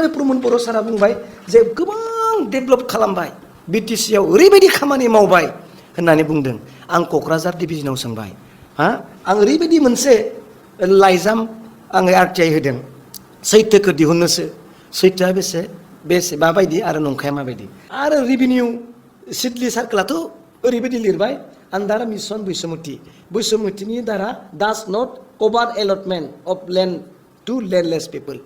आरो प्रमद बर' सारा बुंबाय जे गोबां डेभेलप खालामबाय बिटिसिआव ओरैबायदि खामानि मावबाय होननानै बुंदों। आं क'क्राझार डिभिजनाव सोंबाय आं ओरैबायदि मोनसे लाइजाम आङो आरटिआइ होदों सैथोखौ दिहुननोसो सैथोआ बेसे माबायदि आरो नंखाया माबायदि आरो रेभिनिउ सिडली सार्कोलाथ' ओरैबायदि लिरबाय आन्डार मिशन बैसुमुतिनि दारा does not cover allotment of land to landless people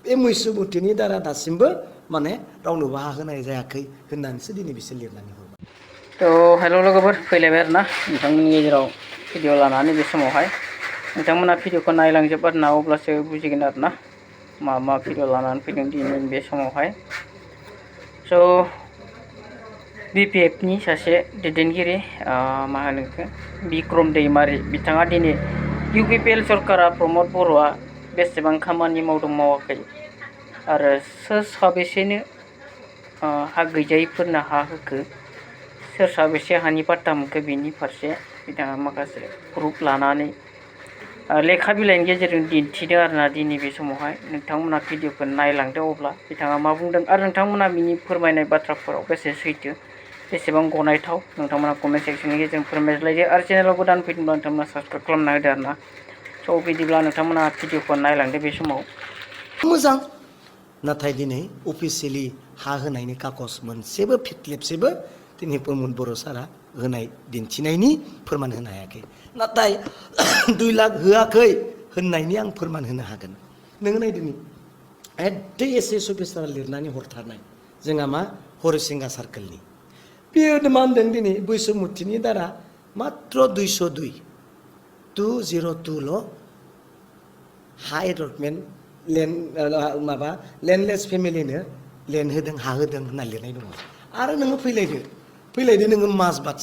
बे बैसुमुतिनि दारा दासिमबो माने रावनोबो हा होनाय जायाखै होननानैसो दिनै बिसोर लिरनानै हरबाय। थ' हेल' लोगोफोर फैलायबाय आरोना नोंथांमोननि गेजेराव भिडिअ लानानै बे समावहाय नोंथांमोना भिडिअखौ नायलांजोब आरोना अब्लासो बुजिगोन आरोना मा भिडिअ लानानै फैदों दिनै बे समावहाय। स' BPFनि सासे दैदेनगिरि मा होनो बेखौ बिक्रम दैमारि बिथाङा दिनै UPPL सरकारा प्रमद बर'आ बेसेबां खामानि मावदों मावाखै आरो सोर साबेसेनो हा गैजायैफोरनो हा होखो सोर साबेसे हानि पाट्टा मोनखो बिनि फारसे बिथाङा माखासे प्रुफ लानानै लेखा बिलाइनि गेजेरजों दिन्थिदों आरोना दिनै बे समावहाय। नोंथांमोना भिडिअखौ नायलांदो अब्ला बिथाङा मा बुंदों आरो नोंथांमोना बिनि फोरमायनाय बाथ्राफोराव बेसे सैथो बेसेबां गनायथाव नोंथांमोना कमेन्ट सेक्सननि गेजेरजों फोरमायलायदो आरो चेनेलाव गोदान फैदोंब्ला नोंथांमोना साबस्क्राइब खालामना होदो आरोना। स' बिदिब्ला नोंथांमोना भिडिअखौ नायलांदो बे समाव। मोजां नाथाय दिनै अफिसियेलि हा होनायनि कागज मोनसेबो फिटलेबसेबो दिनै प्रमद बर' सारा होनाय दिन्थिनायनि फोरमान होनो हायाखै। नाथाय 2 लाख होआखै होननायनि आं फोरमान होनो हागोन। नोङो नायदो एडे एसएस अफिसारा लिरनानै हरथारनाय जोंहा मा हरिसिंगा सार्कोलनि बेयो मा होनदों दिनै बैसुमुतिनि दारा मात्र 202 ल' हा एलटमेन्ट लेन्डलेस फेमिलिनो लेन्ड होदों हा होदों होनना लिरनाय दङ। आरो नोङो फैलायदो नोङो माजबाद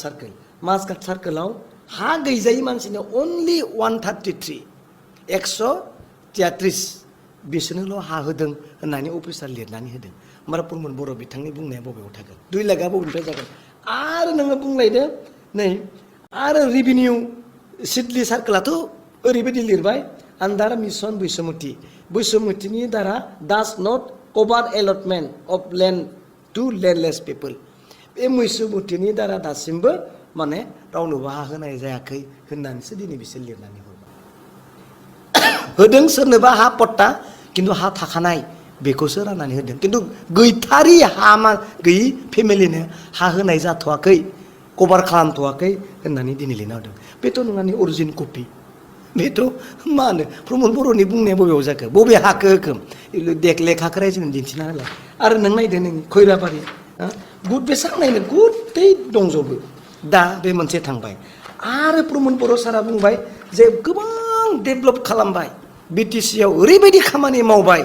सार्कोलाव हा गैजायै मानसिनो अनलि 133 133 बिसोरनोल' हा होदों होननानै अफिसार लिरनानै होदों। होमबा प्रमद बर' बिथांनि बुंनाया बबेयाव थागोन 2 लाखआ बबेनिफ्राय जागोन। आरो नोङो बुंलायदो नै आरो रेभिनिउ सिडली सार्कोलाथ' ओरैबायदि लिरबाय आन्डार मिशन बैसुमुतिनि दारा does not cover allotment of land to landless people बे बैसुमुतिनि दारा दासिमबो माने रावनोबो हा होनाय जायाखै होननानैसो दिनै बिसोर लिरनानै हरबाय। होदों सोरनोबा हा पट्टा किन्तु हा थाखानाय बेखौसो राननानै होदों किन्तु गैथारि गैयि फेमिलिनो हा होनाय जाथ'वाखै कभार खालामथ'वाखै होननानै दिनै लिरना होदों। बेथ' नङानि अरिजिन कपि बेथ' मा होनो प्रमद बर'नि बुंनाया बबेयाव जाखो बबे हाखो होखो लेखाखौ रायजोनो दिन्थिना होलाय। आरो नों नायदो नों खैराबारि बेसेबां नायनो गुथै दंजोबो। दा बे मोनसे थांबाय आरो प्रमद बर' सारा बुंबाय जे गोबां डेभेलप खालामबाय बिटिसिआव ओरैबायदि खामानि मावबाय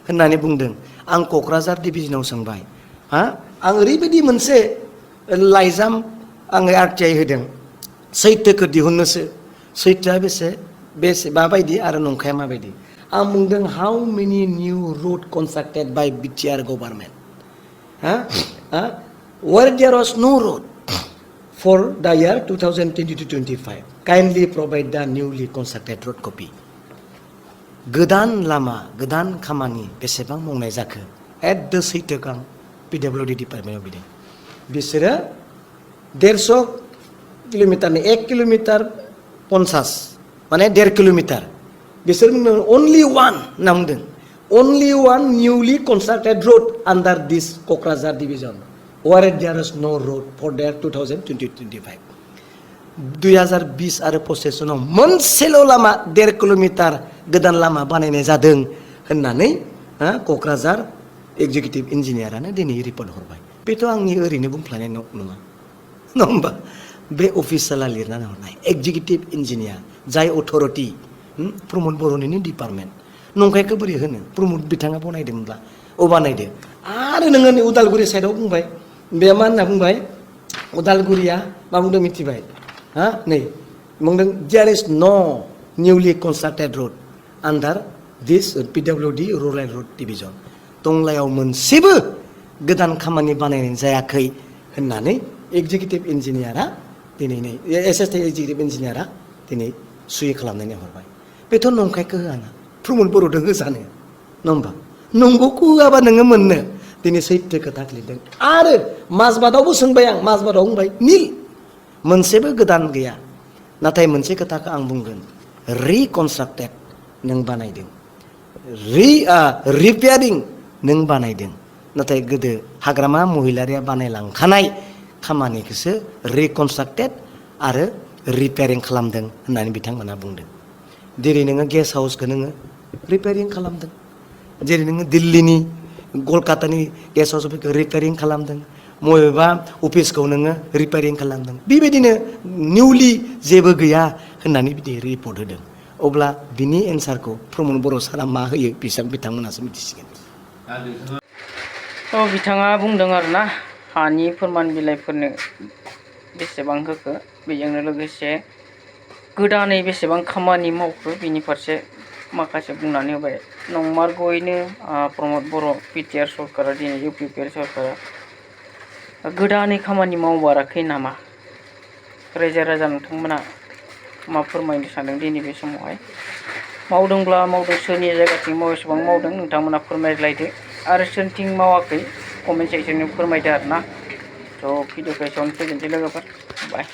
होननानै बुंदों। आं क'क्राझार डिभिजनाव सोंबाय आं ओरैबायदि मोनसे लाइजाम आङो आरटिआइ होदों सैथोखौ दिहुननोसो सैथोआ बेसे माबायदि आरो नंखाया माबायदि। आं बुंदों how many new road constructed by BTR government where there was no road for the year 2020-25 kindly provide the newly constructed road copy. गोदान लामा गोदान खामानि बेसेबां मावनाय जाखो एट सैथोखौ आं PWD डिपार्टमेन्टआव बिदों। बिसोरो 150 किल'मिटारनि 1 किल'मिटार 50 माने 1.5 किल'मिटार बिसोर बुंदों अनलि वान होनना बुंदों only one newly constructed road under this Kokrajhar division where there is no road for the year 2020-25 2020 आरो 25 सनाव मोनसेल' लामा 1.5 किल'मिटार गोदान लामा बानायनाय जादों होननानै क'क्राझार एग्जिकिउटिभ इन्जिनियारानो दिनै रिपर्ट हरबाय। बेथ' आंनि ओरैनो बुंफ्लानाय नङा होमबा बे अफिसियेला लिरनानै हरनाय एग्जिकिउटिभ इन्जिनियार जाय अथ'रिटि प्रमद बर'निनो डिपार्टमेन्ट नंखायखौ बोरै होनो प्रमद बिथाङा बनायदोंब्ला बानायदो। आरो नोङो नै उदालगुरि साइडआव बुंबाय बे मा होनना बुंबाय उदालगुरिया मा बुंदों मिथिबाय नै बुंदों देयार इज न' निउलि कनस्ट्राक्टेड रड आन्डार दिस PWD रुरेल रड डिभिजन टंलायाव मोनसेबो गोदान खामानि बानायनाय जायाखै होननानै एग्जिकिउटिभ इन्जिनियारा दिनै नै एसिस्टेन्ट एग्जिकिउटिभ इन्जिनियारा दिनै सुइ खालामनानै हरबाय। बेथ' नंखायखौ होआ ना प्रमद बर'दों होजानो नङा होमबा नंगौखौ होआबा नोङो मोननो दिनै सैथो खोथा लिरदों आरो माजबादावबो सोंबाय आं माजबादाव बुंबाय निल मोनसेबो गोदान गैया नाथाय मोनसे खोथाखौ आं बुंगोन रिकनस्ट्राक्टेड नों बानायदों रिपेयारिं नों बानायदों नाथाय गोदो हाग्रामा महिलारिया बानायलांखानाय खामानिखौसो रिकनस्ट्राक्टेड आरो रिपेयारिं खालामदों होननानै बिथांमोना बुंदों जेरै नोङो गेस्ट हाउसखौ नोङो रिपेयारिं खालामदों जेरै नोङो दिल्लीनि कलकातानि गेस्ट हाउसफोरखौ रिपेयारिं खालामदों बबेबा अफिसखौ नोङो रिपेयारिं खालामदों बेबायदिनो निउलि जेबो गैया होननानै बिदि रिपर्ट होदों अब्ला बिनि एन्सारखौ प्रमद बर' सारा मा होयो बिथांमोनासो मिथिसिगोन बिथाङा बुंदों आरोना हानि फोरमान बिलाइफोरनो बेसेबां होखो बेजोंनो लोगोसे गोदानै बेसेबां खामानि मावखो बिनि फारसे माखासे बुंनानै होबाय नंमारगौयैनो प्रमद बर' बिटिआर सरकारा दिनै इउपिपिएल सरकारा गोदानै खामानि मावमाराखै नामा रायजो राजा नोंथांमोना मा फोरमायनो सानदों दिनै बे समावहाय मावदोंब्ला मावदों सोरनि जायगाथिं बेसेबां मावदों नोंथांमोना फोरमायलायदो आरो सोरथिं मावाखै कमेन्ट सेक्सनाव फोरमायदो आरोना स' भिडिअखौ एसेयावनो फोजोबनोसै लोगोफोर बाय